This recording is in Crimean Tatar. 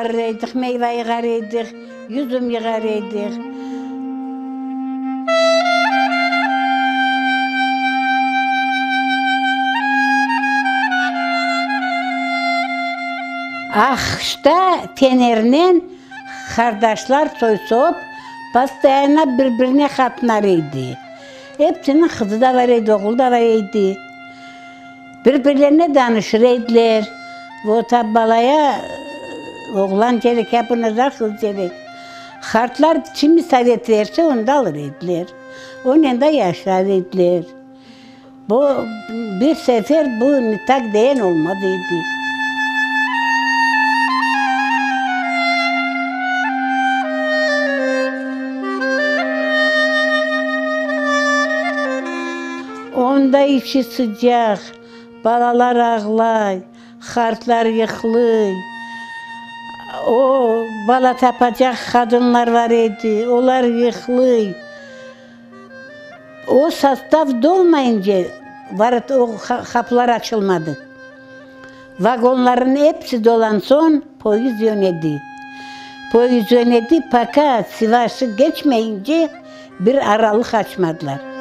Barır edik, meyva yığar edik, yüzüm yığar edik. Aqışta fenernen qardaşlar soy-sop postoyanno bir-birine qatnar edi. Epsiniñ qızı da bar edi, oğlu da bar edi. Bir-birlerine danışır ediler. Vot a balaya oğlan kerek, ya buna qız kerek. Qartlar kimi sovet verse, onı da alır ediler. Onen de yaşar ediler. Bu bir sefer bu ne tak deyen olmaz edi. Onda içi sıcaq, balalar ağlay, qartlar yıqlıy. O, bala tapacaq qadınlar bar edi, olar yıqlıy. O sostav dolmayınca varot, o qapılar açılmadı. Vagonlarnıñ episi dolan soñ poyezd yönedi. Poyezd yönedi, poka Sivaşı geçmeyince bir aralıq açmadılar.